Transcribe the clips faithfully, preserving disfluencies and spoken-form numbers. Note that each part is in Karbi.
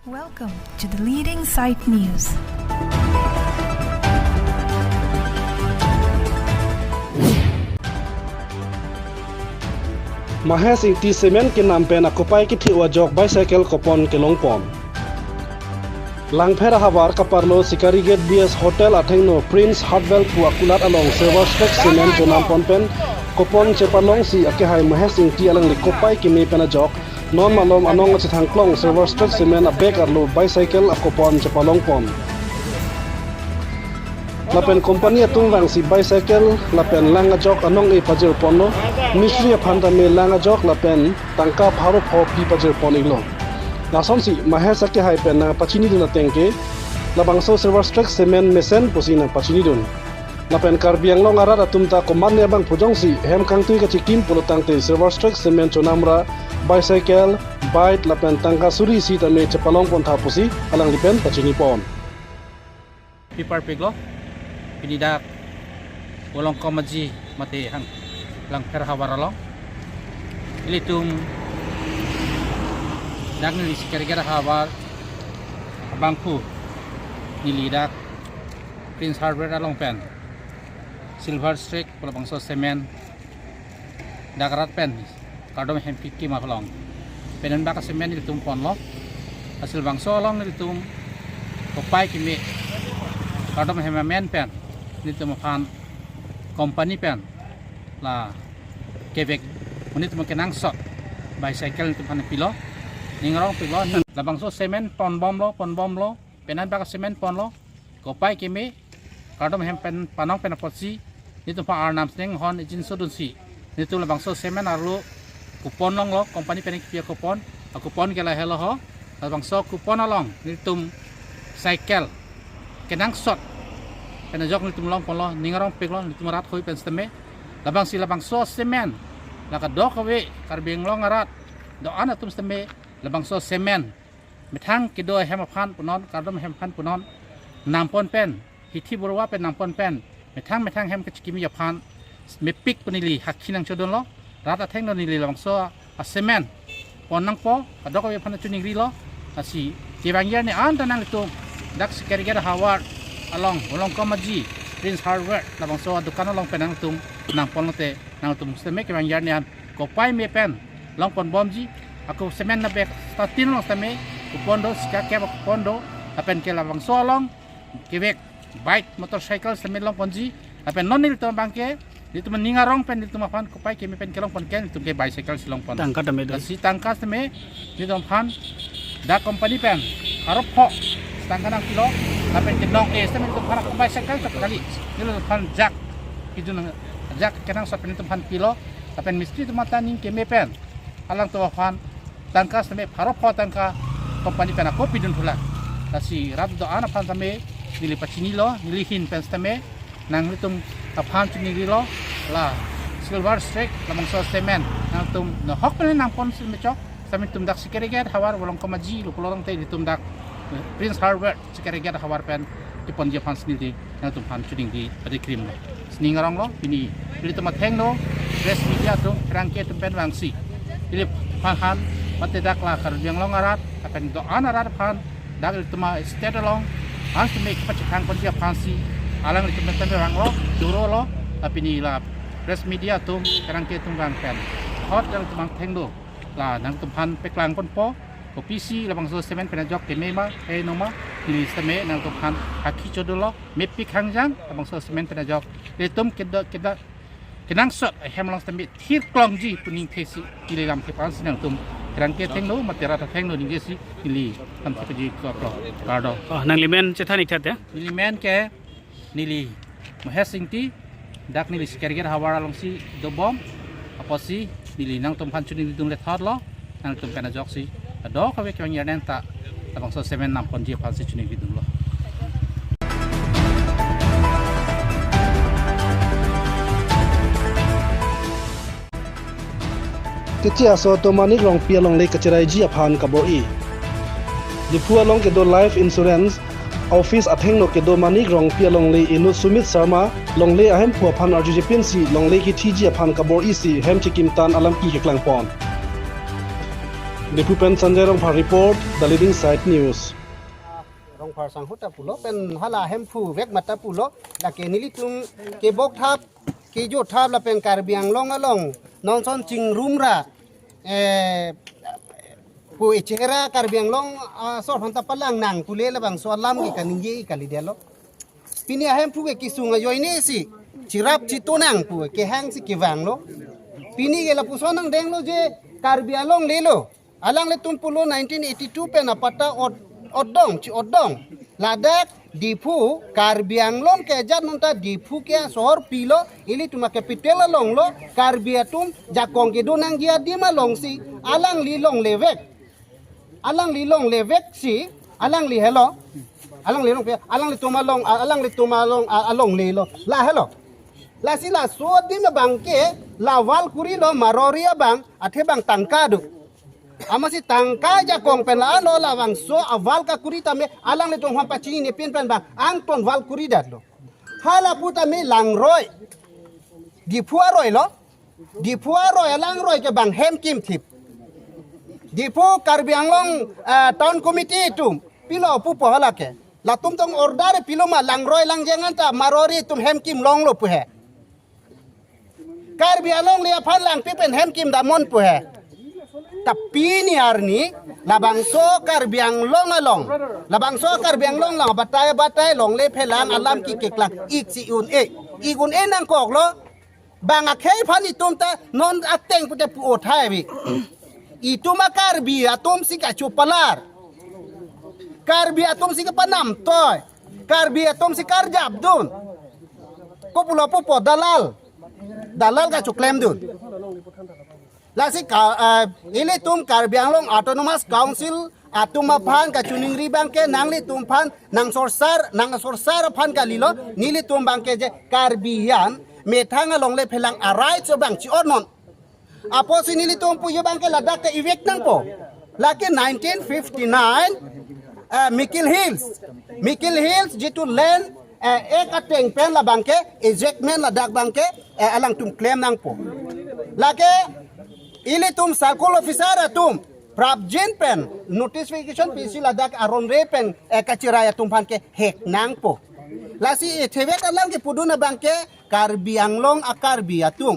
Welcome to the leading site news. Mahesh Ingti cement kenam pen akopai kethe-o ajok bicycle kopon kelongpon. Langpher ahavar kaparlo Sikari Gate B S Hotel athengno Prince Hardware pu akulat along Silver Streak cement chonampon pen kopon chepalongsi akehai Mahesh Ingti alangli kopai keme pen ajok non malom anong achethangklong Silver Streak cement abag arlo bicycle akopon chepalongpon. Lapen company atum vangsi bicycle lapen lang ajok anong-e pajirponlo, mistri aphan tame lang ajok lapen tangka pharo pho pi pajirpon-iklo. Lasonsi Mahesh akehai pen nangpachinidun ateng ke labangso Silver Streak cement mesen pusi nangpachinidun. Lapen Karbi Anglong arat atum ta komatne abang pu jongsi hem kangtui kachikim pulo tangte Silver Streak cement chonamra bicycle, bike lapen tangka suri isi tame chepalongpon tha pusi alangli pen pachinipon. Pipar piklo, pini dak Volongkom Aji mate hang Langpher ahavar along. Ilitum dak neli Sikari Gate ahavar abangphu neli dak Prince Hardware along pen Silver Streak pu labangso cement dak rat pen kardom hem kekim along pen bak cement ilitum ponlo. Lasi labangso along ilitum kopai keme kardom hem amen pen ilitum aphan company pen la kevek monit mo kenangsot bicycle ilitum aphan pilo, ning arong piklo. Labangso cement ponbomlo, ponbomlo, pen bak cement ponlo, kopai keme kardom hem pen panong pen apotsi nelitum aphan arnam seng hon ejin sodunsi nelitum labangso cement arlo coupon longlo, company pen kepi a-coupon, a-coupon ke lahelo ho. Labangso coupon along nelitum cycle kenangsot pen ajok nelitum longponlo, ning arong piklo, nelitum rat hoi pen setame. Labangsi labangso cement la kadokave Karbi Anglong arat do-an atum setame labangso cement methang kedo ahem aphan punon, kardom ahem aphan punon nampon pen, hithi borwa pen nampon pen, methang methang hem kachikimi aphan mepik pu neli hakhi nangchodunlo. Rat athengno neli labangso a-cement pon nangpo, kadokave aphan choningrilo. Lasi kevang arni an ta nangtum dak Sikari Gate ahavar along Volongkom Aji Prince Hardware labangso adukan along pen nangtum nangponlote nangtum setame kevang arni an kopai me pen longponbomji. Ako cement na bag starting along setame coupon do, sika kep coupon do, lapen ke labangso along kevek bike, motorcycle setame longponji. Lapen non nelitum abangke nelitum ning arong pen nelitum aphan kopai keme pen kelongpon ke nelitum ke bicycle si longpon. Tangka tame do. Lasi tangka setame nelitum aphan dak company pen pharo pho tangka nangpilo, lapen ke nong-e setame nelitum aphan bicycle chot kali, nelitum aphan jak kejun, jak kenangsot pen nelitum aphan pilo. Lapen mistri atum ta ning keme pen alangtum aphan tangka setame pharo pho tangka company pen ako pidun thulang. Lasi rat do-an aphan setame neli pachinilo, neli ahin pen setame nanglitum aphan choningrilo, la Silver Streak labangso cement nangtum nahok pen nangpon setame chok, setame nelitum dak Sikari Gate ahavar Volongkom Aji lo pulo tangte nelitum dak, eh, Prince Hardware Sikari Gate ahavar pen keponji aphan si neli nangtum aphan choningri adi krimlo. Sining aronglo, pini nelitum athengno press media atum pherangke atum pen vangsi neli aphan han mate dak la Karbi Anglong arat lapen do-an arat aphan dak nelitum a-state along an setame kepachethangponji aphan si alanglitum pen tame vanglo, chorolo. Tapi pini la press media atum pherangke atum vang pen hot nelitum athengno la nangtum aphan paklangponpo, kopisi labangso cement pen ajok keme ma heno ma, neli setame nangtum aphan hakhi chodunlo, mepik hangjang labangso cement pen ajok ilitum kedo, kedo, kenangsot ahem along setame thir klongji pu ningthesi neli lamthe aphan si nangtum pherangke athengno mate rat athengno ningjesi neli lamthe pajirlo. Kardom. Oh, nanglimen chethan-ik tha te? Nelimen ke neli Mahesh Ingti, dak neli Sikari Gate ahavar alongsi dobom, apotsi neli nangtum aphan choningridun lethotlo, nangtum pen ajoksi kadokave kevang arni an ta labangso cement namponji aphan si choningridunlo. Keche aso atum Manik Rongpi alongle kacheraiji aphan kabor-i. Diphu along kedo life insurance office athengno kedo Manik Rongpi alongle inut Sumit Sharma longle ahemphu aphan arjuje pinsi longle kethiji aphan kabor-i si hem chekimtang alam ki keklangpon. Diphu pen Sanjay Rongphar report, The Leading Side News. Rongphar sangho ta pulo pen hala Hemphu vek mata pulo, lake nelitum kebok thap, kejo thap lapen Karbi Anglong along nonson chingrum ra, eh, pu echera Karbi Anglong, ah, asor aphan ta palang nang pule labangso alam ke kaningje kali detlo. Pini ahemphu ke kesung ajoine si chirap chitu nang pu kehang si kevanglo. Pini ke lapuson nangdenglo je Karbi alongle lo. Alanglitum pulo nineteen eighty-two pen apatta ot-, otdong, chi-otdong. Ladak Diphu, Karbi Anglong ke ajat nonta Diphu ke asohor pilo, ilitum a-capital alonglo, Karbi atum jakong kedo nangji adim alongsi, alangli longle vek. Alangli longle vek si, alangli helo. Alanglilong pe, alanglitum along, alanglitum along, a-, alongle lo. La helo. Lasi laso adim abang ke, la wall kurilo, Marwari abang, athe bang tangka do. Amatsi tangka jakong pen la-an lo, labangso a-wall kakuri tame, alanglitum aphan pachinine pin pen bang, angton wall kuri detlo. Hala pu tame langroi. Diphu aroi lo. Diphu aroi alangroi ke bang hem kimthip. Diphu Karbi Anglong, eh, Town Committee atum pilo pupo hala ke. Latum tong order pilo ma langroi langjeng anta Marwari atum hem kim longlo pu he. Karbi alongle aphan langpi pen hem kim damnon pu he. Ta pini arni labangso Karbi Anglong along, labangso Karbi Anglong along batai batai longle phelang alam kekeklang ik si un-e. Ik un-e nangkoklo. Bang akhei aphan itum ta non ateng pute pu othai bi. Itum a-Karbi atum si kachopalar. Karbi atum si kapanamtoi. Karbi atum si karjapdun. Kopulo pupo dalal. Dalal kachoklem dun. Lasi ka, eh, ilitum Karbi Anglong Autonomous Council atum aphan kachiningri abang ke nanglitum aphan nangsorsar, nangsorsar aphan kalilo, nelitum abang ke je Karbi an methang alongle phelang a-right so bang chi-otnon. Apotsi nelitum puji abang ke ladak ke evict nangpo. Lake nineteen fifty-nine, eh, Mikir Hills. Mikir Hills jitu land, eh, ek ateng pen labang ke, ejectment ladak abang ke, eh, alangtum klem nangpo. Lake ilitum circle officer atum prapjin pen notification pisi ladak aron re pen, eh, kachirai atum aphan ke hek nangpo. Lasi ethevek alam kepudun abang ke Karbi Anglong a-Karbi atum.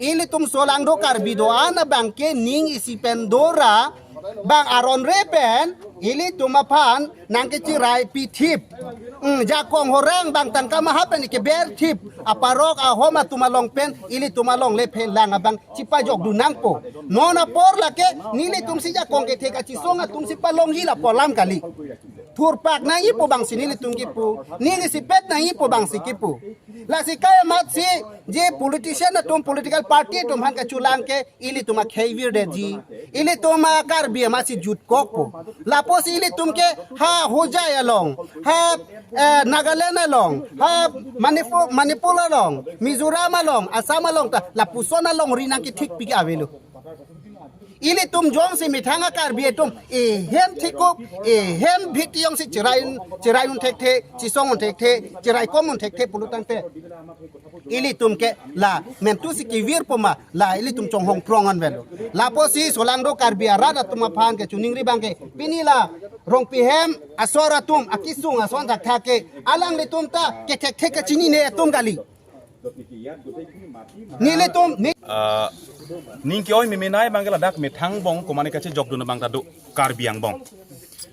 Ilitum solangdo Karbi do-an abang ke ning isi pen dora bang aron re pen ilitum aphan nangkechirai pithip. Hmm, jakong horang bang tangka maha pen ikeber thip. Aparok ahom atum along pen ilitum alongle phelang abang chipajokdun nangpo. Non apor lake nelitum si jakong kethe kachisong atum si palongji lapu alam kali. Thurpak nangji pu bang si nelitum kipu. Ning isipet nangji pu bang si kipu. Lasi kai amatsi je politician atum political party atum aphan kachulang ke ilitum akhei virdetji. Ilitum a-Karbi amatsi jutkokpo. Lapusi ilitum ke ha Hojai along, ha, eh, Nagaland along, ha Manipur, Manipur along, Mizoram along, Assam along ta lapuson alongri nangkethikpi ke avelo. Ilitum jongsi methang a-Karbi atum ehem thikup, ehem bhiti jongsi chirai, chirai un thekthe, chisong un thekthe, chirai kom un thekthe pulotangte ilitum ke la mentu si kevirpo ma, la ilitum chonghong prong an avelo. Lapusi solangdo Karbi arat atum aphan kachiningri abang ke pini la Rongpi hem asor atum, akesung ason thakthak ke alanglitum ta kethekthe kachinine atum kali. Nelitum ni Ah, ning ke-oi memenai abang ke ladak methang angbong komane kachejokdun abang ta do Karbi angbong.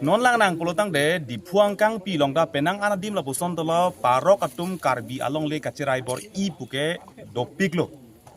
Non lang nang pulotangte Diphu angkangpi along ta penang an adim lapuson tolo parok atum Karbi alongle kachirai bor-i pu ke dopiklo.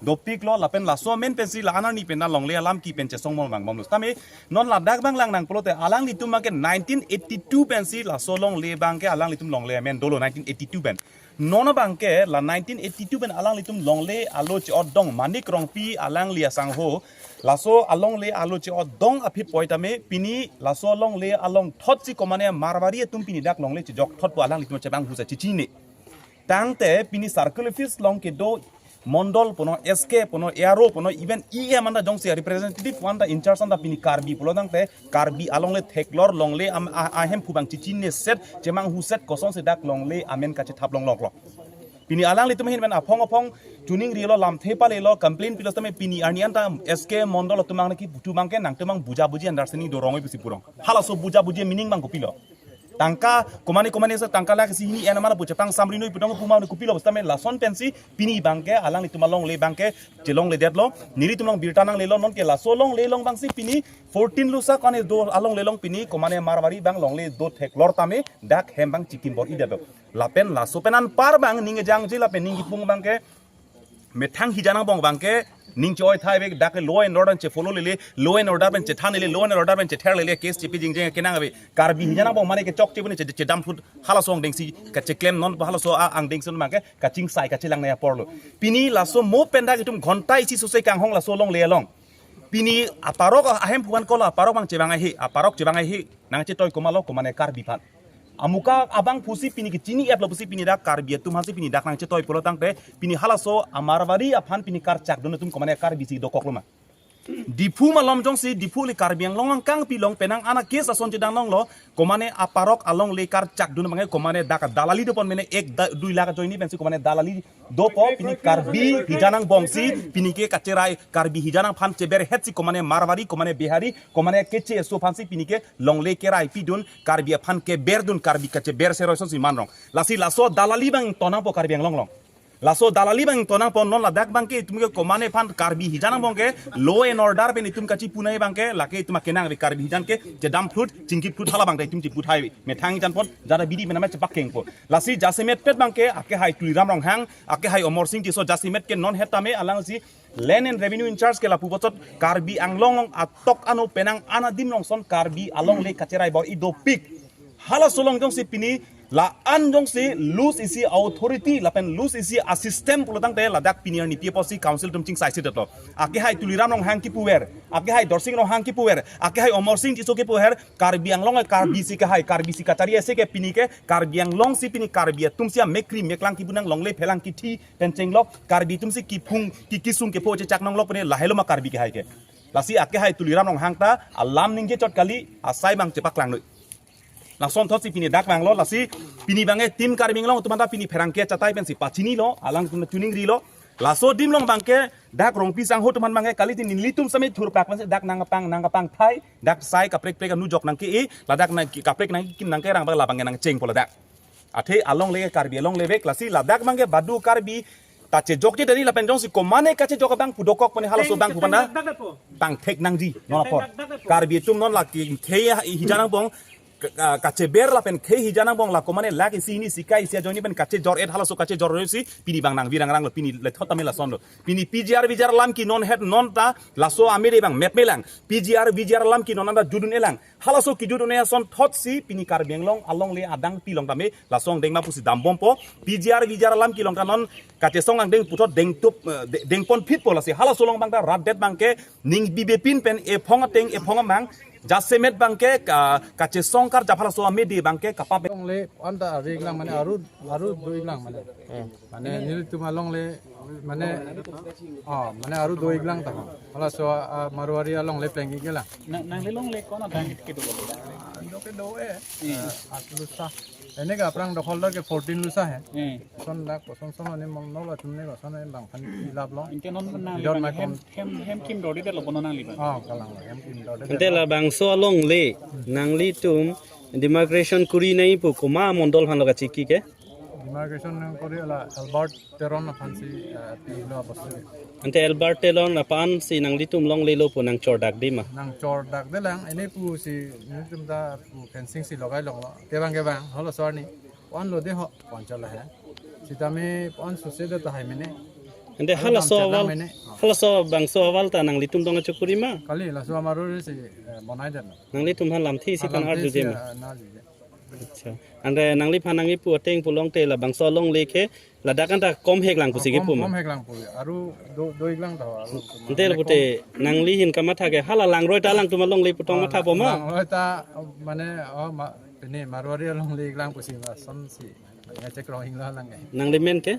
Dopiklo lapen laso amen pensi la-an arni pen ta longle alam ki pen chesong mol bang bomlo. Tame non ladak abang lang nang pulote alanglitum abang ke nineteen eighty-two pensi laso longle abang ke alanglitum longle amen dolo nineteen eighty-two pen. Non abang ke la nineteen eighty-two pen alanglitum longle alo che-otdong Manik Rongpi alangli asangho. Laso alongle alo che-otdong aphi poi tame pini laso alongle along thotsi komane Marwari atum pini dak longle chejok thot pu alanglitum chebang husa chechinine. Tangte pini circle office along kedo mondol punon, S K punon, A R O punon, even E M anta jongsi representative anta in charge anta pini Karbi pulotangte Karbi alongle theklor longle am-, a-, ahemphu abang chechinine set chemanghu set kosonsi dak longle amen kachethap longloklo. Pini alanglitum ahin pen aphong aphong chuning rilo, lamthe palelo, complain pilo tame pini arni anta S K Mondol atum abang ke, atum abang ke nangtum abang buja buji understanding dorong oi pusi purong. Halaso buja buji meaning abang kopilo? Tangka komane komane sa tangka lakh isi hini en amala buja tang samri noi putong puma kopilo? Sitame lason pensi pini abang ke alanglitum alongle abang ke chelongledetlo. Nelitum along birta nanglelo, non ke laso longle along abangsi pini fourteen Lusa kone do alongle along pini komane Marwari abang longle do theklor tame dak hem abang chikim bor-idetlo. Lapen laso pen anpar abang ning kejangje lapen ning kipung abang ke methang hijan angbong abang ke ning che-oi thai ave, dak law and order pen che-follow lele, law and order pen chethan lele, law and order pen chether lele, case chepi jingjing kenang ave. Karbi hijan angbong mane kechokche pu ne che, chedam phut halaso angdengsi kacheklem non, halaso a angdengsi non abang ke kachingsai kachelang nangji aporlo. Pini laso mo pen dak itum ghonta isi sose kanghong laso longle along. Pini aparok ahemphu aphan kolo, aparok abang chevang ahe, aparok chevang ahe nangchetoi komatlo, komane Karbi aphan. Amuka abang pusi pini kechini-etlo pusi pini dak Karbi atum aphansi pini dak nangchetoi pulo tangte, pini halaso a-Marwari aphan pini karchak dun atum komane Karbi si dokoklo ma? Diphu malom jongsi, Diphu le Karbi Anglong angkang pilong penang ana case ason chedang longlo, komane aparok alongle karchak dun abang ke komane dak dalali dopon mene ek da, dui lakh ajoine pensi komane dalali dopo. Pini Karbi hijan angbongsi pini ke kacherai, Karbi hijan aphan cheberhetsi komane Marwari, komane Bihari, komane keche eso aphansi pini ke longle kerai pidun, Karbi aphan keberdun, Karbi kacheber seroi asonsi manrong. Lasi laso dalali abang tonangpo Karbi Anglong along. Laso dalali abang tonangpo, non ladak abang ke itum ke komane aphan Karbi hijan angbong ke law and order pen itum kachipu nangji abang ke lake itum akenang ave, Karbi hijan ke chedam phut chingki phut hala abang ta itum chipu thai ave. Methang hijan pon jada bidi mename chepak kengpo. Lasi jasemet pet abang ke akehai Tuliram Ronghang, akehai Amarsing Tisso jasemet ke non het tame alangsi Land and Revenue in charge ke lapu bochot Karbi Anglong along atok ano penang ana adim along son Karbi alongle kacherai bor-i dopik. Halaso along jongsi pini la-an jongsi loose isi authority lapen loose isi a-system pulo tangte ladak pini arni P F O C council atum chingsai sedetlo. Akehai Tuliram Ronghang kipuver, akehai Dorsing Ronghang kipuver, akehai Amarsing Tisso kipuver, Karbi Anglong Karbi si kehai, Karbi si kachari ase ke pini ke Karbi Anglong si pini Karbi atum si amek kri meklang kipu nang, longle phelang kithi pen chenglok, Karbi atum si kiphung ki kisung kepho chechak nonglok pene lahelo ma Karbi kehai ke. Lasi akehai Tuliram Ronghang ta alam ningje chot kali, asai abang chepaklang noi. Lason thotsi pini dak abang lo, lasi pini abang e Team Karbi Anglong atum anta pini pherangke chatai pensi pachinilo, alangtum chuning rilo. Laso adim along abang ke dak Rongpi sangho atum aphan abang ke kali tin nelitum same thurpak pensi dak nangkepang nangkepang thai, dak sai kaprek prek anu jok nangke-e, ladak nang kaprek nangkekim nangkerang abang labang ke nangchengpo ladak. Athe alongle Karbi alongle vek, lasi ladak abang ke badu Karbi ta chejokje dani lapen jongsi komane kachejok abang pu dokok pene halaso abang pu pana pangthek nangji non apor. Karbi atum non lake khei hijan angbong ka, ka, kacheber lapen khei hijan angbong la komane lakh isi hini isi kai isi ajoine pen kachejor-et, halaso kachejor-et si pini abang nangvirang ranglo, pini lethot tame lasonlo. Pini P G R V G R alam ke non het non ta laso amede abang mepmelang. P G R V G R alam ke non anta judun-elang. Halaso kejudun-e ason thotsi pini Karbi Anglong alongle adang pilong tame laso angdeng ma pusi dambompo. P G R V G R alam kelong ta non kachesong angdeng puthot dengtup, eh, de-, dengponphitpo, lasi halaso along abang ta rat det abang ke ning bibepin pen ephong ateng ephong amang jasemet abang ke ka, kachesong karjap halaso amede abang ke kapap. Longle anta ari lang mane aru aru do-ik lang mane. Hmm. Mane nelitum alongle mane, oh, mane aru do-ik lang ta. Halaso a Marwari alongle pleng-ik lang. Nang, nangli longle ko-an adang kedo? Ando kedo eh. Hmm. Eh, aat Lusa. Ene ke aphrang dokhol dak ke fourteen Lusa he. Hmm. Son dak koson son ani mong nol atum ne koson ani bang phan ilap lo. Anke non nang without my hem, con- hem, hem kim dordedetlo bono nangli abang? Oh, kalang lo, hem kim dordedetlo. Ante labangso alongle nanglitum demarcation kuri nangji pu komat mondol aphan lo kachiki ke? Demarcation nangkuri la Albert Teron aphansi, eh, pilo abostu. Ante Albert Teron aphansi nanglitum longlelo pu nangchordakde ma? Nangchordakde lang, ene pusi nelitum ta pu fencing si logai longlo. Kevang kevang, halaso arni. Wan lo de ho, wan chala he. Sitame wan suse de tahai mene. Ante halaso aval, mene. Halaso bangso aval ta nanglitum dong achokuri ma? Kali, laso amaro si, eh, bonai de na. Nanglitum aphan lamthe isi aphan arjuje ma? Ah, na arjuje. Acha. Ante nangliphan nangkipu ateng pulote labangso alongle ke ladak anta komhek lang pusi kipu ma? Kom, komhek lang pu. Aru do, do-ik lang ta aru. Ante pute nangli ahin kamatha ke hala langroi ta alangtum alongle pu tong mathapo ma? Langroi ta mane, oh, ma, pini Marwari alongle-ik lang pusi ma sonsi. Ngechek rong hinglo lang ke. Nangli men ke?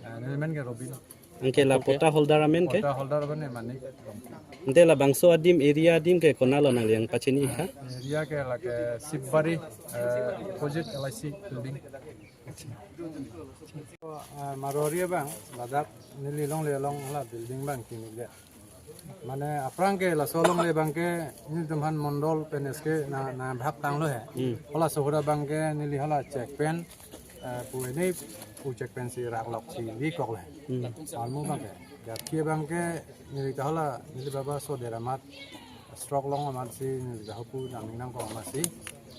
Ah, neli men ke Robin. Anke la pota holder amen ke? Pota holder abang ke Manik Rongpi. Ante labangso adim, area adim ke konatlo nanglitum pachini ha? Area ke lake Sibari, eh, opposite L I C building. Eh, Marwari abang, ladak neli longle along hala building abang kimi le. Mane aphrang ke laso longle abang ke nelitum aphan mondol pen S K na, nangphan tanglo he. Hmm. Hala sohura abang ke neli hala check pen, eh, pu ini pu check pen si raklok si likok le. Hmm. Almu abang ke. Jabki abang ke neli ta hala neli baba soder amat stroke long amat si neli ta hopu nangning nangkok amat si.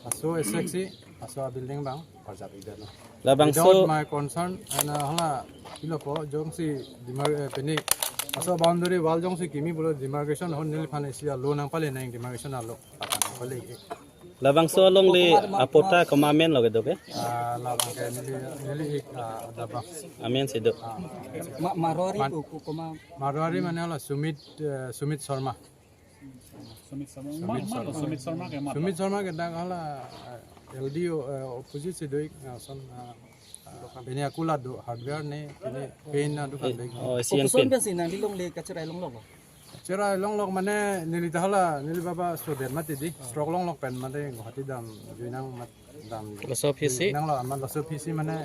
Laso esek si, laso building abang parjap idet lo. Labangso without my consent, ana hala ilo po jongsi demar-, eh, pini laso boundary wall jongsi kimi pulo demarcation ahut neliphan isi alo nangpale nang demarcation alo. Patan nangpale. Labangso alongle apota komat amen lo kedo ke? Ah, labang ke neli, neli ik, ah, adabang. Amen si do. Ah. Ma-, Marwari Man-, ko, ko, koma. Marwari mane hala Sumit, eh, Sumit Sharma. Sumit Sharma. Sumit Ma-, ma lo Sharma. Sumit Sharma ke ma lo? Sumit Sharma ke dak hala, eh, L D O, eh, opposite si do ik, ah, son, ah, ah, bini akula do hardware ne, bini paint na dukan do ik. Oh, A C and Paint. Koson pensi nangli longle kacherai longlok lo? Cherai longlok mane neli ta hala, neli baba soder mati di, stroke longlok pen mate Guwahati dam, jui nang mat dam. Laso P C? Nang lo amat laso P C mane,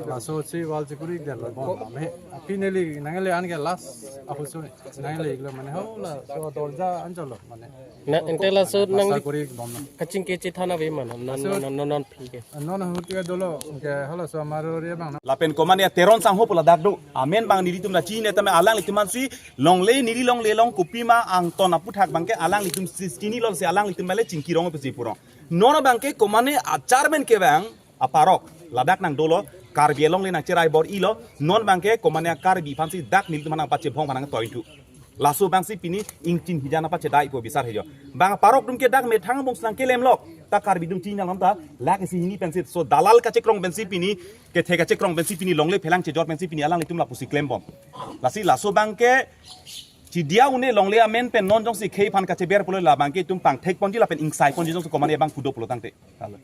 laso si wall si kuri der lo bon. Ame, api neli, nangle an ke last, aku so, nangle ik lo mane, ho laso dorja anchot lo mane. Na, ante laso nang plaster kuri bom lo. Kachingki chethan ave ma non, non, Laso non, non, non phi ke. Non ahut ke dolo, ke hala so Marwari abang na. Lapen komat ya Teron sangho pu ladak do. Amen abang nelitum ta chini tame alanglitum aphansi longle neli longle along kopima angton aputhak abang ke alanglitum si chini lo si alanglitum male chingki rong pusi purong. Non abang ke komat ne a-chairman ke abang aparok ladak nang dolo, Karbi alongle nangcherai bor-ilo, non abang ke komat ne Karbi aphansi dak nelitum aphan nangpachebhong aphan nangtoitu. Laso abang si pini ingchin hijan apachedai po bisar hejo. Bang aparok atum ke dak methang bong si nangkelem lok. Ta Karbi atum chini alam ta lak isi hini pensi. So dalal kachekrong pensi pini, kethe kachekrong pensi pini, longle phelang chejor pensi pini alanglitum lapusi klem bom. Lasi laso abang ke chidia une longle amen pen non jongsi khei aphan kacheber pulo labang ke itum pangthek ponji lapen ingsai ponji jongsi komat ne abang kudo pulo tangte. Halo.